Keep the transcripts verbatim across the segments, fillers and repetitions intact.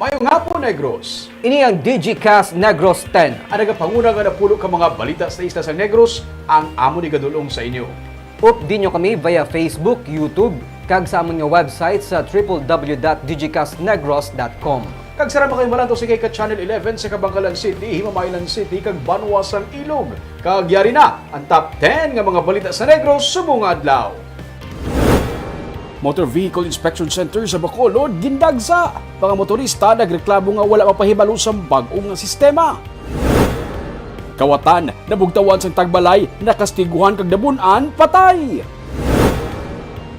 Maayong hapon, Negros. Ini ang Digicast Negros ten. Ang nagapanguna nga napulo ka mga balita sa isla sang Negros, ang amon igadul-ong sa inyo. Updi nyo kami via Facebook, YouTube, kag sa amon nga website sa triple w dot digicastnegros dot com. Kag sara makaimalan to sa ka Channel eleven sa Kabankalan City, Himamaylan City, kag Banwa sang Ilog. Kag yari na ang top ten nga mga balita sa Negros subong nga adlaw. Motor Vehicle Inspection Center sa Bacolod gindagsa. Mga motorista nagreklamo nga wala mapahibalo sa bag-o nga sistema. Kawatan, nabugtawan sang tagbalay, nakastiguhan kag nabun-an, patay.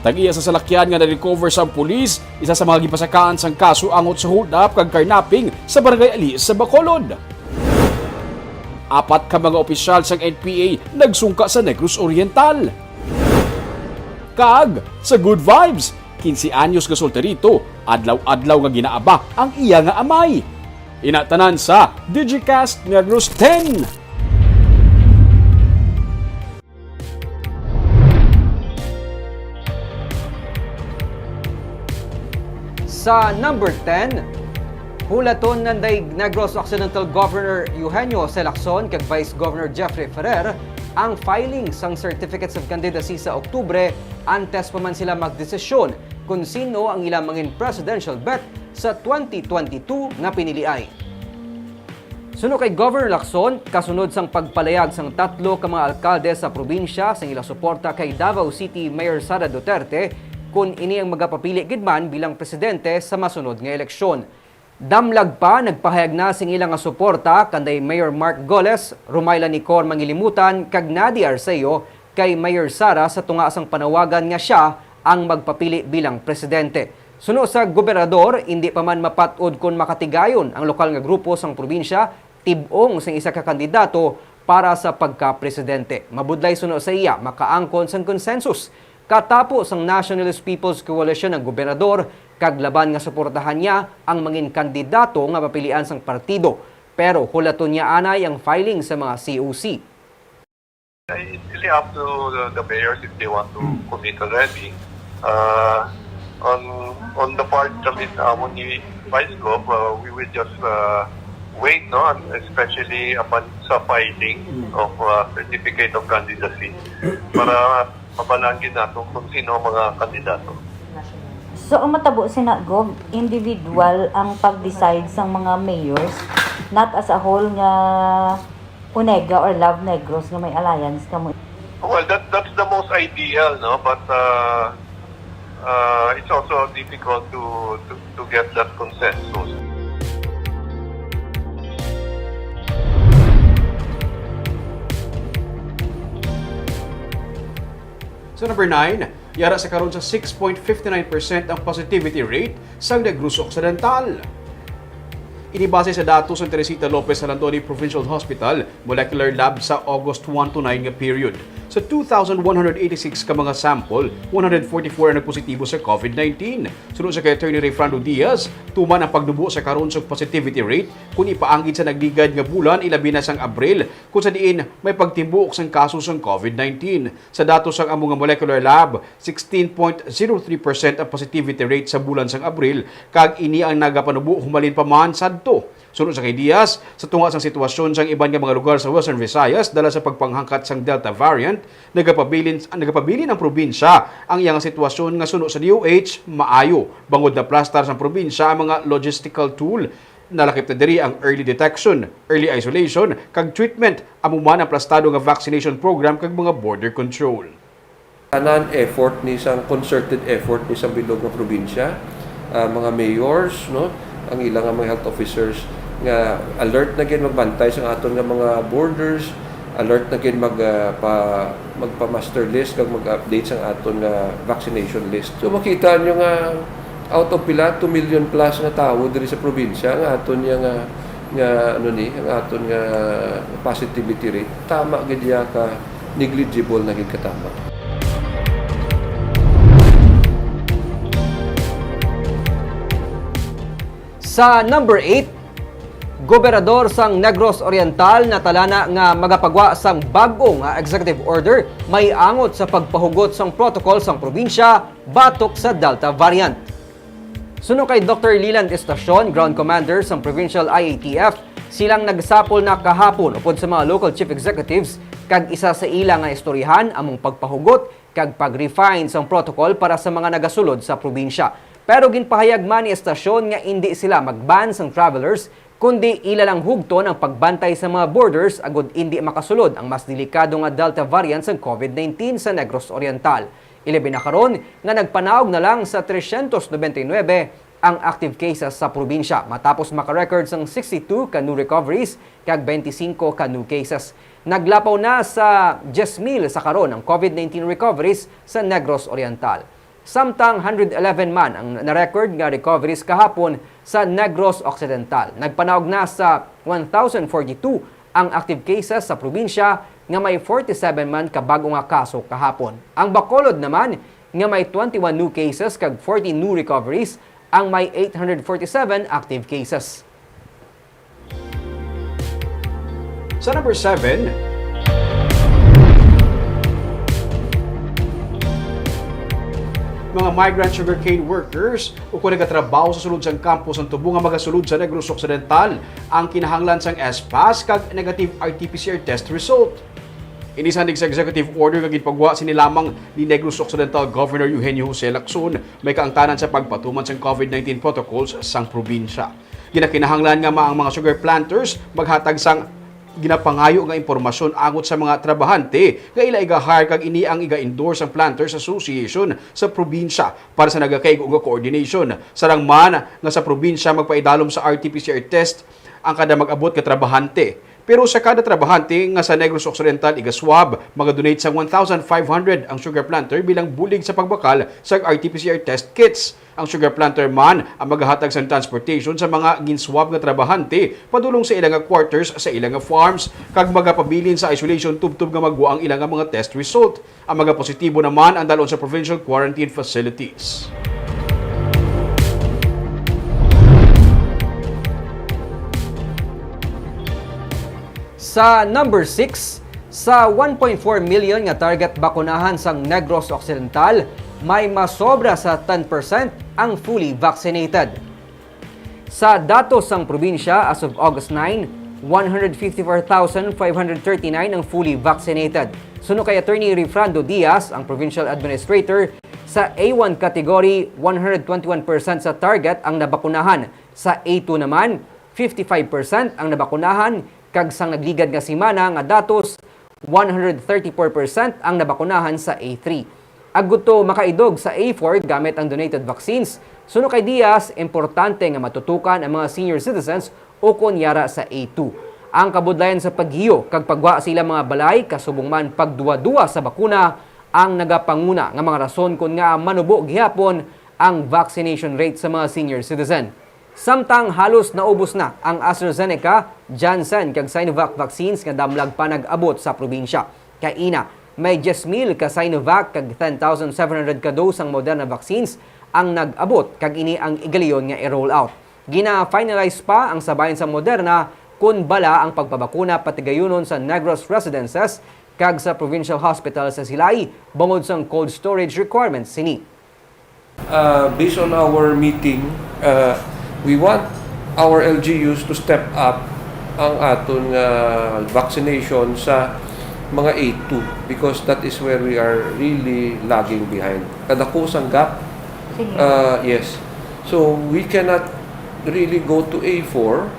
Tag-iya sa salakyan nga na-recover sang pulis, isa sa mga gipasakaan sang kaso angot sa hold-up kag carnapping sa Barangay Ali sa Bacolod. Apat ka mga opisyal sang N P A nagsungka sa Negros Oriental. Kag sa Good Vibes, quince anyos nga solterito, adlaw-adlaw nga ginaaba ang iya nga amay. Ina tanan sa Digicast Negros ten. Sa number ten, hulaton nanday Negros Occidental Governor Eugenio C. Lacson kag Vice Governor Jeffrey Ferrer ang filing sang Certificates of Candidacy sa Oktubre, antes pa man sila magdesisyon kon sino ang ilang mangin presidential bet sa twenty twenty-two nga piniliay. Suno kay Governor Lacson, kasunod sang pagpalayag sang tatlo ka mga alkalde sa probinsya sang ila suporta kay Davao City Mayor Sara Duterte, kon ini ang magapapili gid man bilang presidente sa masunod nga eleksyon. Damlag pa, nagpahayag na sing ila nga suporta kanday Mayor Mark Goles, Rumayla Nicor Mangilimutan, kag Nadi Arceo kay Mayor Sara sa tunga sang panawagan nga sia ang magpapili bilang presidente. Suno sa gobernador, indi pa man mapat-od kon makatigayon ang lokal nga grupo sang probinsya tib-ong sang isa ka kandidato para sa pagkapresidente. Mabudlay, suno sa iya, makaangkon sang konsensus katapo sang Nationalist People's Coalition ang gobernador kag laban nga suportahan niya ang mangin kandidato nga mapilian sang partido. Pero hulaton niya anay ang filing sa mga C O C. It's really up to the, the mayors if they want to commit already. Uh, on on the part kami sa amon ni Vice Gov, uh, we will just uh, wait, no, and especially upon sa filing of uh, certificate of candidacy para mabalaan gid nato kung sino ang mga kandidato. So, ang matabo sina, Gov, individual ang pag-decide sang mga mayors, not as a whole nga unega or love Negros nga may alliance kamo. Well, that that's the most ideal, no? But uh, uh, it's also difficult to, to to get that consensus. So number nine, yara sa karon sa six point fifty nine percent ang positivity rate sang Negros Occidental. Ini base sa datos sang Teresita Lopez San Antonio Provincial Hospital Molecular Lab sa August one to nine nga period. Sa two thousand one hundred eighty-six ka mga sample, one hundred forty-four ang nagpositibo sa COVID nineteen. Suno sa kay Attorney Rayfrando Diaz, tuman ang pagnubo sa karon sa positivity rate kung ipaanggid sa nagligad nga bulan, ilabi na sang Abril, kung sa diin may pagtimbuok sang kaso sang COVID nineteen. Sa datos sang amo nga molecular lab, sixteen point zero three percent ang positivity rate sa bulan sang Abril, kag ini ang nagapanubo humalin pa man sadto. Suno sa kay Diaz, sa tunga sang sitwasyon sang iban nga mga lugar sa Western Visayas dala sa pagpanghangkat sang Delta variant, nagapabilin, nagapabilin ang probinsya ang iyang sitwasyon nga suno sa D O H maayo, bangod naplastar sang probinsya ang mga logistical tool. Nalakip na diri ang early detection, early isolation, kag treatment, amo man ang plastado nga vaccination program kag mga border control. Tanan effort ni sang concerted effort ni sang bilog nga probinsya, ah, mga mayors, no, ang ila nga mga health officers nga alert na gid magbantay sa aton nga mga borders, alert na gid mag, ah, pa, magpa-master list kag mag-update sa aton nga vaccination list. So makita nyo nga out of pila, two million plus nga tawo diri sa probinsya nga aton niya nga, nga ano ni, ang aton nga positivity rate, tama gid ya ka negligible na gid katama. Sa number eight, gobernador sang Negros Oriental natalana nga magapagwa sang bag-o nga executive order may angot sa pagpahugot sang protocol sang probinsya batok sa Delta variant. Suno kay Doktor Leland Estacion, Ground Commander sang Provincial I A T F, silang nagsapol na kahapon upod sa mga local chief executives, kag isa sa ila nga istoryahan among pagpahugot kag pag-refine sang protocol para sa mga nagasulod sa probinsya. Pero ginpahayag man ni Estacion nga indi sila mag-ban sang travelers, kundi ila lang hugton ang pagbantay sa mga borders agud indi makasulod ang mas delikado nga Delta variant sang COVID nineteen sa Negros Oriental. Ilabi na karon nga nagpanaog na lang sa tresyentos nobenta y nuebe ang active cases sa probinsya, matapos maka-record sang sixty-two ka new recoveries kag twenty-five ka new cases. Naglapaw na sa diyes mil sa karon ang COVID nineteen recoveries sa Negros Oriental. Samtang hundred eleven man ang na-record nga recoveries kahapon sa Negros Occidental. Nagpanaog na sa one thousand forty-two ang active cases sa probinsya, nga may forty-seven man ka bag-o nga kaso kahapon. Ang Bacolod naman, nga may twenty-one new cases kag forty new recoveries, ang may eight hundred forty-seven active cases. Sa number seven, mga migrant sugarcane workers o kung nagatrabaho sa sulod sang kampo sang tubo nga magasulod sa Negros Occidental ang kinahanglan sang S pass kag negative R T P C R test result. Ini sandig sa executive order nga ginpagwa sini lamang ni Negros Occidental Governor Eugenio Jose Lacson, may kaangtanan sa pagpatuman sang COVID nineteen protocols sang probinsya. Ginakinahanglan nga ma-, ang mga sugar planters maghatag sang ginapangayo nga impormasyon angot sa mga trabahante nga ila iga-hire kag ini ang iga-endorse sang Planters Association sa probinsya para sa nagakaigo nga coordination. Sarang man nga sa probinsya magpaidalom sa R T P C R test ang kada mag-abot nga trabahante. Pero sa kada trabahante nga sa Negros Occidental iga-swab, maga-donate sang one thousand five hundred ang sugar planter bilang bulig sa pagbakal sa R T P C R test kits. Ang sugar planter man ang magahatag sang transportation sa mga gin-swab nga trabahante padulong sa ila nga quarters sa ila nga farms, kag magapabilin sa isolation tubtob nga magwa ang ila nga mga test result. Ang magapositibo naman ang dalon sa provincial quarantine facilities. Sa number six, sa one point four million nga target bakunahan sang Negros Occidental, may masobra sa ten percent ang fully vaccinated. Sa datos sang probinsya, as of August nine, one hundred fifty-four thousand five hundred thirty-nine ang fully vaccinated. Suno kay Attorney Rifrando Diaz, ang provincial administrator, sa A one category, one hundred twenty-one percent sa target ang nabakunahan. Sa A two naman, fifty-five percent ang nabakunahan, kag sang nagligad nga semana nga datos, one hundred thirty-four percent ang nabakunahan sa A three. Agud to makaidog sa A four gamit ang donated vaccines, suno kay Diaz, importante nga matutukan ang mga senior citizens ukon yara sa A two. Ang kabudlayan sa paghiyo kag pagwa sa ilang mga balay, kasubong man pagduwa-duwa sa bakuna, ang nagapanguna nga mga rason kon ngaa manubo gihapon ang vaccination rate sa mga senior citizen. Samtang halos naubos na ang AstraZeneca, Janssen, kag Sinovac vaccines nga damlag pa nag-abot sa probinsya. Kaina, may diyes mil ka Sinovac kag ten thousand seven hundred ka dose sang Moderna vaccines ang nag-abot, kag ini ang igaliyon nga i-roll out. Gina-finalize pa ang sabayan sa Moderna kon bala ang pagpabakuna patigayunon sa Negros residences kag sa provincial hospital sa Silay, bangod sang cold storage requirements sini. Uh, based on our meeting, uh, we want our L G Us to step up ang aton nga vaccination sa mga A two because that is where we are really lagging behind. Kadako sang gap. Sige. Uh, yes. So we cannot really go to A four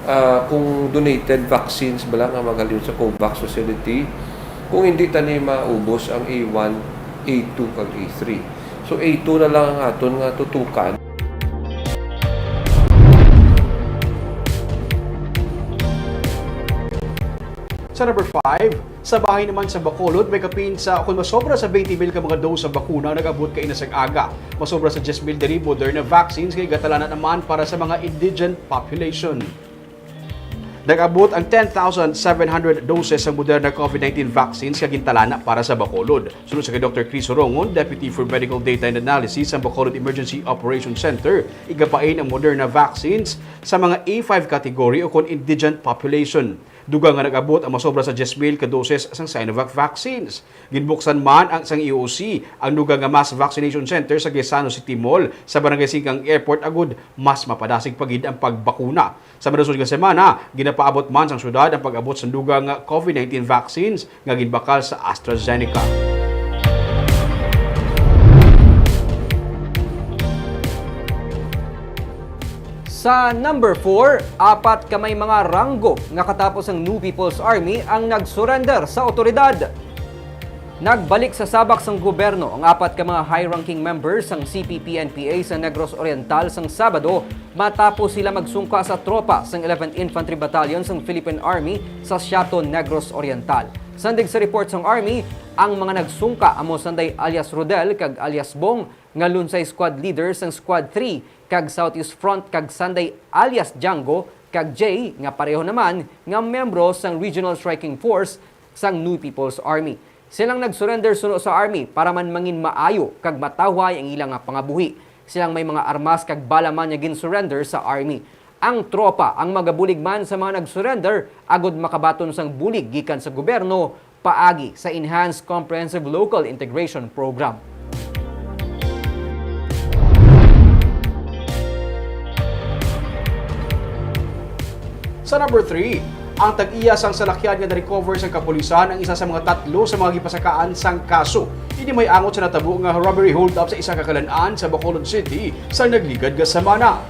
uh, kung donated vaccines bala nga magahalin sa COVAX facility kung hindi tani maubos ang A one, A two kag A three. So A two na lang ang aton nga tutukan. Sa number five, sa bahin naman sa Bacolod, may kapin sa, kung masobra sa twenty mil ka mga dose sa bakuna ang nag-abot kaina sang aga. Masobra sa diyes mil diri Moderna vaccines nga igatalanan naman para sa mga indigent population. Nag-abot ang ten thousand seven hundred doses sa Moderna COVID nineteen vaccines nga gintalana para sa Bacolod. Suno sa kay Doktor Chris Rongon, Deputy for Medical Data and Analysis sa Bacolod Emergency Operations Center, igapain ang Moderna vaccines sa mga A five category o kon indigent population. Dugang nga nag-abot ang masobra sa diyes mil ka doses sang Sinovac vaccines. Ginbuksan man ang sang E O C ang dugang nga mass vaccination center sa Gaisano City Mall sa Barangay Singkang Airport agud mas mapadasig pa gid ang pagbakuna. Sa masunod nga semana, ginapaabot man sang syudad ang pag-abot sang dugang nga COVID nineteen vaccines nga ginbakal sa AstraZeneca. Sa number four, apat ka may mga ranggo nga katapos ang New People's Army ang nag-surrender sa awtoridad. Nagbalik sa sabak sang gobyerno ang apat ka mga high-ranking members sang C P P N P A sa Negros Oriental sang Sabado matapos sila magsungka sa tropa sang eleventh Infantry Battalion sang Philippine Army sa Siaton, Negros Oriental. Sandig sa report sang Army, ang mga nagsungka amo sanday alias Rodel kag alias Bong nga lunsay squad leader sang Squad three kag Southeast Front kag sanday alias Django kag Jay nga pareho naman nga miyembro sang Regional Striking Force sang New People's Army. Silang nag-surrender suno sa army para man mangin maayo kag matawhay ang ila nga pangabuhi. Silang may mga armas kag bala man nga gin-surrender sa army. Ang tropa ang magabulig man sa mga nag-surrender agud makabaton sang bulig gikan sa gobyerno paagi sa Enhanced Comprehensive Local Integration Program. Sa number three, ang tag-iya sang salakyan nga na-recover sang kapulisan ang isa sa mga tatlo sa mga gipasakaan sang kaso. Ini may angot sa natabo nga robbery hold-up sa isa ka kalan-an sa Bacolod City sa nagligad nga semana.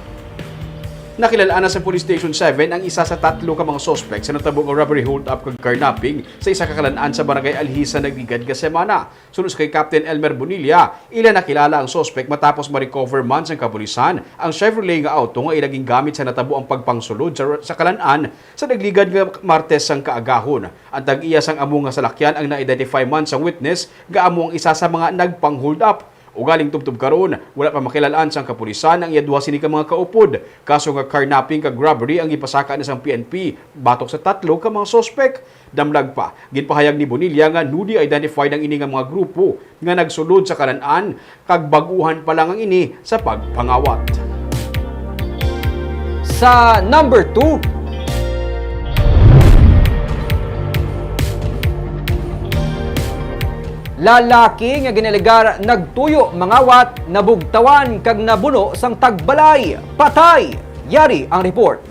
Nakilal-an na sa Police Station seven ang isa sa tatlo ka mga suspek sa natabo nga robbery hold-up kag carnapping sa isa ka kalan-an sa Barangay Alhis sa nagligad nga semana. Suno kay Captain Elmer Bonilla, ila nakilala ang suspek matapos ma-recover man sang kapulisan ang Chevrolet nga auto nga ila gingamit sa natabo ang pagpangsulod sa, sa kalan-an sa nagligad nga Martes sang kaagahon. Ang tag-iya sang amo nga salakyan ang na-identify man sang witness nga amo ang isa sa mga nagpang-hold up. Ugaling tubtob karon, wala pa makilal-an sang kapulisan ang iya duha sini ka mga kaupod. Kaso nga carnapping kag robbery ang gipasaka na sang P N P batok sa tatlo ka mga suspek. Damlag pa, ginpahayag ni Bonilla nga newly identified ang ini nga mga grupo nga nagsulod sa kalan-an kag bag-uhan pa lang ang ini sa pagpangawat. Sa number two, lalaki nga ginalegar nagtuyo mangawat, nabugtawan kag nabuno sang tagbalay. Patay! Yari ang report.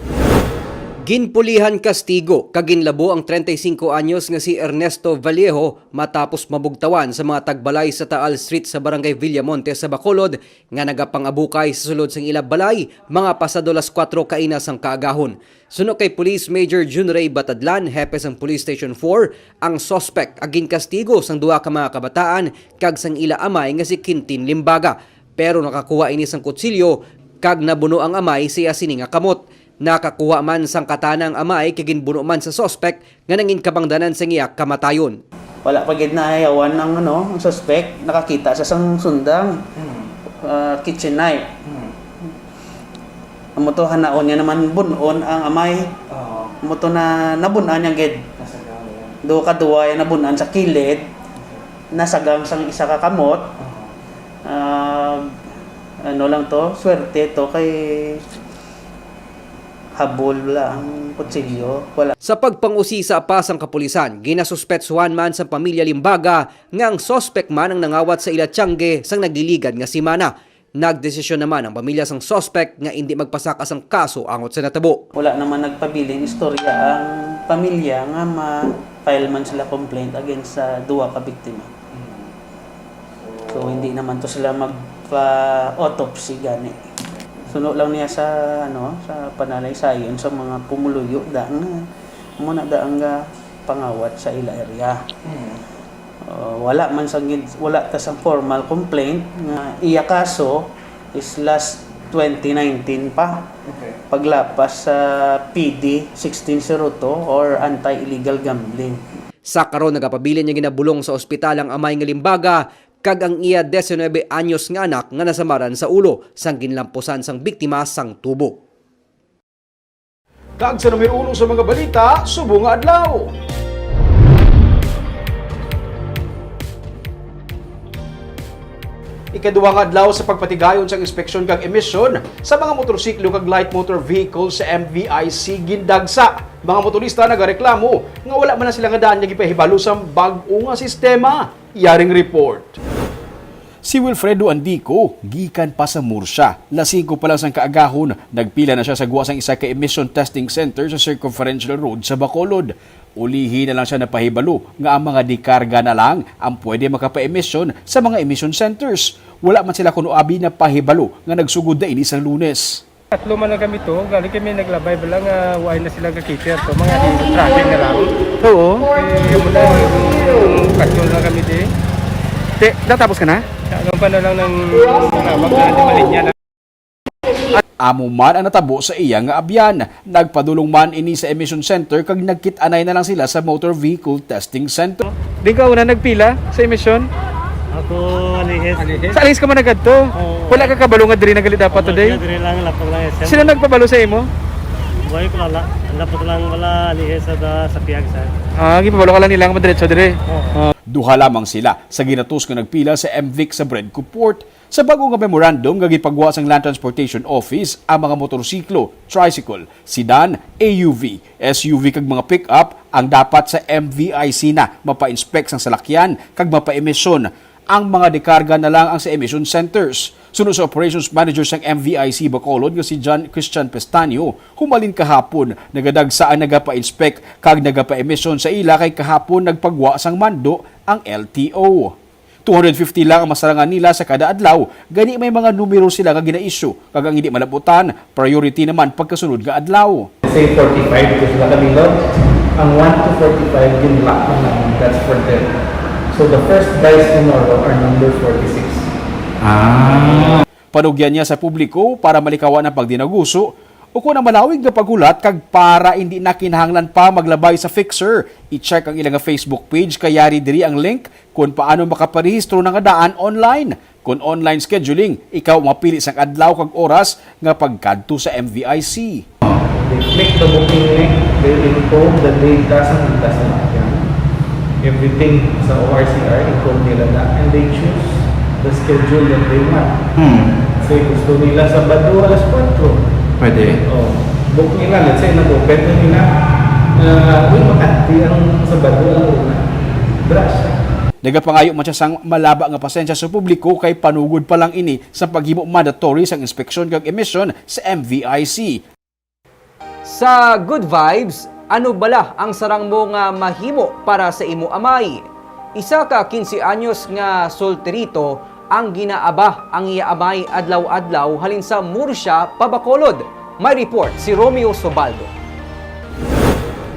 Ginpulihan kastigo kag ginlabo ang treinta y cinco anyos nga si Ernesto Vallejo matapos mabugtawan sa mga tagbalay sa Taal Street sa Barangay Villamonte sa Bacolod nga nagapangabukay sa sulod sang ila balay mga pasado las kuwatro kaina sang kaagahon. Suno kay Police Major Junrey Batadlan, hepe sang Police Station four, ang suspek ang ginkastigo sang duha ka mga kabataan kag sang ila amay nga si Quintin Limbaga. Pero nakakuha ini sang kutsilyo kag nabuno ang amay sa iya sini nga kamot. Nakakuha man sang katana ang amay kag ginbuno man sa suspek nga nangin kabangdanan sang iya kamatayon. Wala pa gid nayawan ang, ano, ang suspek. Nakakita sa sang sundang, Hmm. ah, kitchen knife. Hmm. Amo to, hanaon niya naman bun-on ang amay. Oo. Amo to na nabun-an niya gid. Nasagang niya. Duha ka duwa yung nabun-an sa kilid. Okay. Nasagang sang isa ka kamot. Oo. Ah, ano lang to, swerte to kay habol wala ang kutsilyo. Wala. Sa pagpangusisa pa sang kapulisan, ginasuspetsuhan man sa pamilya Limbaga nga ang suspek man ang nangawat sa ila tiyangge sang nagliligad nga semana. Nagdesisyon naman ang pamilya sang suspek nga indi magpasaka sang kaso angot sa natabo. Wala naman nagpabiling istorya ang pamilya nga ma-file man sila complaint against sa duha ka biktima. So, hindi naman to sila magpa-autopsy gani. Suno lang niya sa, ano, sa panalay sayon sa mga pumuluyo da nga muna da ang, ah, pangawat sa ila area. Mm. Uh, wala man sa gid, wala ta sa formal complaint nga iya kaso is last twenty nineteen pa. Okay. Paglapas sa P D sixteen zero two or anti-illegal gambling. Sa karon, nagapabilin nga ginabulong sa ospital ang amay nga Limbaga kag ang iya diecinuebe anyos nga anak nga nasamaran sa ulo sang ginlampusan sang biktima sang tubo. Kag sa numero uno sa mga balita subong nga adlaw. Ikaduha nga adlaw sa pagpatigayon sang inspeksyon kag emisyon sa mga motorsiklo kag light motor vehicle sa M V I C gindagsa. Mga motorista nagareklamo nga wala man lang sila nga daan nga gipahibalo sa bag-o nga sistema. Yaring report. Si Wilfredo Andico, gikan pa sa Murcia. Las singko pa lang sang kaagahon, nagpila na siya sa gwa sang isa ka emission testing center sa Circumferential Road sa Bacolod. Ulihi na lang siya napahibalo nga ang mga dekarga na lang ang pwede makapa-emission sa mga emission centers. Wala man sila kuno abi napahibalo nga nagsugod na ini sang Lunes. Tatlo man lang kami to, gali kami naglabay bala nga wala na sila ka-cater to, mga di traffic na lang. Oo. Eh, yun mo na, yung katlo lang kami di. Te, natapos ka na? Ano pa na lang ng tawag na di malinya na. Amo man ang natabo sa iya nga abyan. Nagpadulong man ini sa emission center kag nagkit-anay na lang sila sa motor vehicle testing center. Di ka una nagpila sa emission? Ako, alihis. Sa alihis ka man nagadto? Oo. Wala ka kabalo nga diri na gali dapat today? Diri lang, lapok lang, S M. Sino nagpabalo sa imo? Buhay ko, wala. Lapok lang, wala, alihis sa, sa piyag, sir. Ah, gipabalo ka lang nila nga madiretso diri? Oo. Ah. Duha lamang sila sa ginatos nga nagpila sa M V I C sa Bredco Port. Sa bag-o nga memorandum nga gipagwa sang Land Transportation Office, ang mga motorsiklo, tricycle, sedan, A U V, S U V kag mga pick-up ang dapat sa M V I C na mapa-inspect sang salakyan kag mapa-emisyon. Ang mga dekarga na lang ang sa emission centers. Suno sa operations manager sang M V I C Bacolod nga si John Christian Pestanio, humalin kahapon, nagadagsa ang nagapa-inspect kag nagapa-emisyon sa ila kay kahapon nagpagwa sang mando ang L T O. Two hundred fifty lang ang masarangan nila sa kada adlaw, gani may mga numero sila nga gina-issue, kag ang hindi malabutan, priority naman pagkasunod nga adlaw. Say forty-five to sila kabilog, ang one to forty-five, gin-lock na namin, that's for them. So the first buys tomorrow are number forty-six. Ah. Panugyan niya sa publiko para malikawan ang pagdinaguso, o kon ang malawig nga paghulat kag para hindi na kinahanglan pa maglabay sa fixer, i-check ang ila nga Facebook page kay yari diri ang link kon paano makaparehistro na nga daan online. Kon online scheduling, ikaw ang mapili sang adlaw kag oras nga pagkadto sa M V I C. They click the booking link, they encode the data sang ila sa salakyan. Everything sa O R C R, encode nila na, and they choose the schedule that they want. Hmm. Say, gusto nila Sabado alas kuwatro. Pwede. Oh, book nila, let's say, nag-open na nila, uh, uy, Makati ang Sabado alas una. Dra siya. Nagapangayo man siya sang malaba nga pasensya sa publiko kay panugod pa lang ini sa paghimo mandatory sang inspeksyon kag emisyon sa M V I C. Sa Good Vibes, ano bala ang sarang mo nga mahimo para sa imo amay? Isa ka quince anyos nga solterito ang ginaaba ang iya amay adlaw-adlaw halin sa Murcia pa Bacolod. May report si Romeo Sobaldo.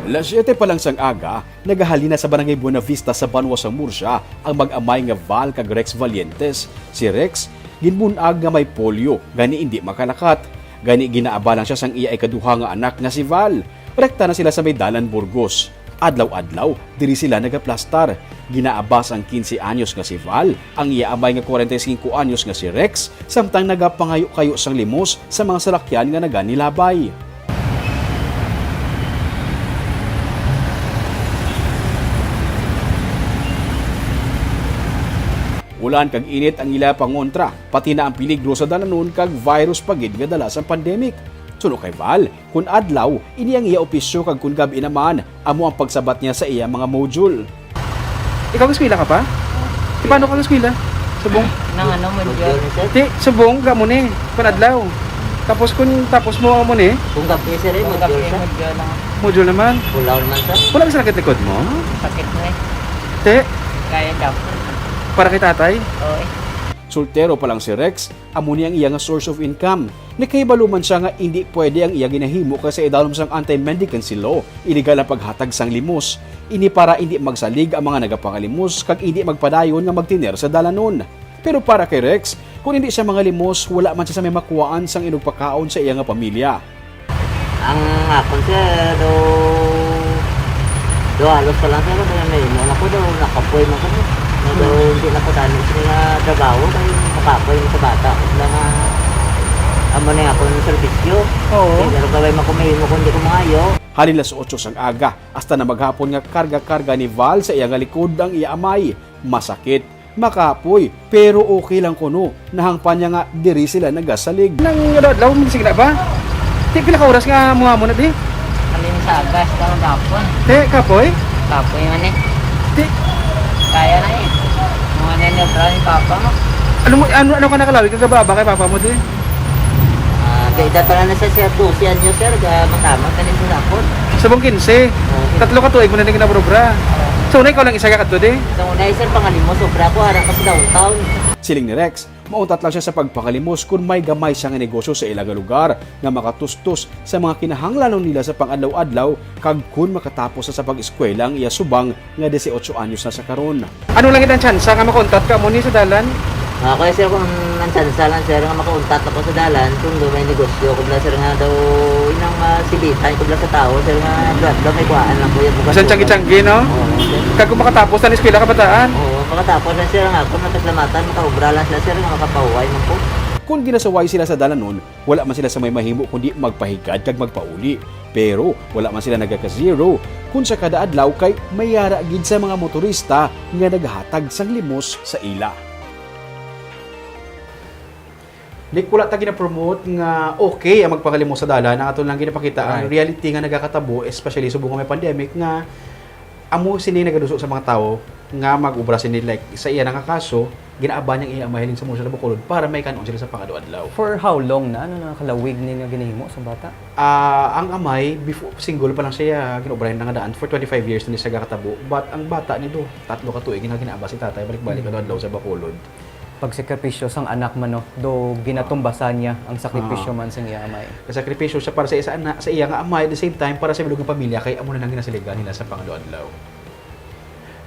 Las siete pa lang sang aga, nagahalin na sa Barangay Buenavista sa banwa sang Murcia ang mag-amay nga Val kag Rex Valientes. Si Rex, ginbun-ag nga may polio, gani indi makalakat. Gani ginaaba lang siya sang iya ikaduha nga anak nga si Val. Rekta na sila sa may Dalan Burgos. Adlaw-adlaw, diri sila nagaplastar. Ginaaba sang quince anyos nga si Val, ang iya amay nga kwarenta y singko anyos nga si Rex, samtang nagapangayo-kayo sang limos sa mga salakyan nga naganilabay. Ulan kag init ang ila pangontra, pati na ang peligro sa dalanon kag virus pa gid nga dala sang pandemic. Suno kay Val, kun adlaw, ini ang iya opisyo kag kun gab-i naman, amo ang pagsabat niya sa iya mga module. Ikaw, eskwela ka pa? Di paano ka eskwela? Subong? Nang ano, module? Di, subong, ga mo ni, kun adlaw. Tapos kun tapos mo, amo ni? Kung gabi, sir, eh, Kung module gabi, sa? module lang. Module naman. Pulaw naman, sir. Wala ka sakit likod mo? Sakit mo eh. Te? Kaya daw. Para kay tatay? Oo eh. Soltero pa lang si Rex, amo ni ang iya nga source of income. Nakahibalo man siya nga indi pwede ang iya ginahimo kay sa idalom sang anti-mendicancy law, illegal ang paghatag sang limos. Ini para indi magsalig ang mga nagapangalimos kag indi magpadayon nga magtiner sa dalanon. Pero para kay Rex, kung indi siya mangalimos, wala man siya sa may makuhaan sang inugpakaon sa iya nga pamilya. Ang akon, sir, do, do halos pa lang, sir, kaya may imo na ko, do nakapoy man ko, no. No, do, Hmm. hindi na ko tani sa nga trabaho, kay makapoy mo sa bata, ko lang nga, amo na yung akon serbisyo. Oo. Pero gaway man ko may imo, kung di ko mangayo. Halin las otso sang aga, hasta na maghapon nga karga-karga ni Val sa iya nga likod ang iya amay. Masakit. Makapoy, pero okay lang kuno. Nahangpan niya nga diri sila nagasalig. Nang adlaw, sige na ba? Ti, pila ka oras nga mga mo na di? Alin sa agas, tama gapon. Te, kapoy? Kapoy man eh. Ti, Kaya na eh. Mga nene, bro, yung papa mo. Ano mo, ano, ano ka nakalawig? Kagababa kay papa mo di? Ah, kay edad pa lang na siya, sir, doce anyo, sir, ga-, matamag ka rin sa sapon. Subong quince. Oo. Tatlo ka tuig mo na din kinabrobra. Oo. So, na ikaw lang isa ka kadto di? Sa una, eh, sir, pangalimos, sobra ko, ara ka sa downtown. Siling ni Rex, mauntat lang siya sa pagpangalimos kun may gamay siya nga negosyo sa ila nga lugar nga makatustos sa mga kinahanglanon nila sa pang-adlaw-adlaw, kag kun makatapos na sa pag-eskwela ang iya subang nga dieciocho anyos na sa karon. Ano lang gid ang tsansa nga makauntat ka mo ni sa dalan? Ah, kaya, sir, kung ang tsansa lang, sir, nga makauntat ako sa dalan, kung do may negosyo ko bla, sir, nga daw inang masibitan ko bla sa tao, sir, nga bla, bla, may kuhaan lang ko yung bukas. Bisan tiyanggi-tiyanggi, no? Oo, sir. Kag kung makatapos na ang eskwela kabataan? Oo, makatapos lang, sir, nga ako, nagkaslamatan, makaobra lang sila, sir, nga makapahuway man ko. Kung ginasaway sila sa dalanon, wala man sila sa may mahimo kundi magpahigad kag magpauli. Pero wala man sila nagaka-zero, kun sa kada adlaw kay may yara gid sa mga motorista nga naghatag sang limos sa ila. Nick, wala ta ginapromote nga okay ang magpangalimos sa dalan. Ang aton lang ginapakita ang Right. reality nga nagakatabo, especially subong nga may pandemic, nga amo sini nagaduso sa mga tawo nga mag-obra sini, like, sa iya na nga kaso, ginaaba niyang iya ang mahiling sa Museo sa Bacolod para may kanon sila sa pang-adlaw-adlaw. For how long na? Ano na kalawig ni nga ginahimo sa bata? Ah, ang amay, before, single pa lang siya, ginaobrahan na nga daan. For twenty-five years na ni siya gakatabo. But ang bata ni do, tatlo ka tuig na ginaaba si tatay, balik-balik Mm. adlaw-adlaw sa Bacolod. Pagsakripisyo sang anak man, no? Do ginatumbasan niya ang sakripisyo Ah. man sang iya amay. Kasakripisyo siya para sa isa ana-, sa iya nga amay, at the same time, para sa bilog nga pamilya, kay amo na nang ginasaligan nila sa pang-adlaw-adlaw.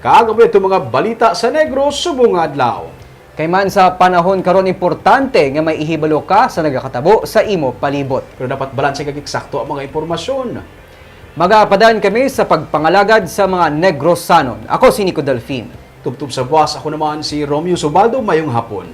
Kag amo ito mga balita sa Negros subong nga adlaw. Kay man sa panahon karon, importante nga may ihibalo ka sa nagakatabo sa imo palibot. Pero dapat balanse kag eksakto ang mga impormasyon. Magapadaan kami sa pagpangalagad sa mga Negrosanon. Ako si Nico Delfin. Tubtob sa buwas, ako naman si Romeo Subaldo. Mayong hapon.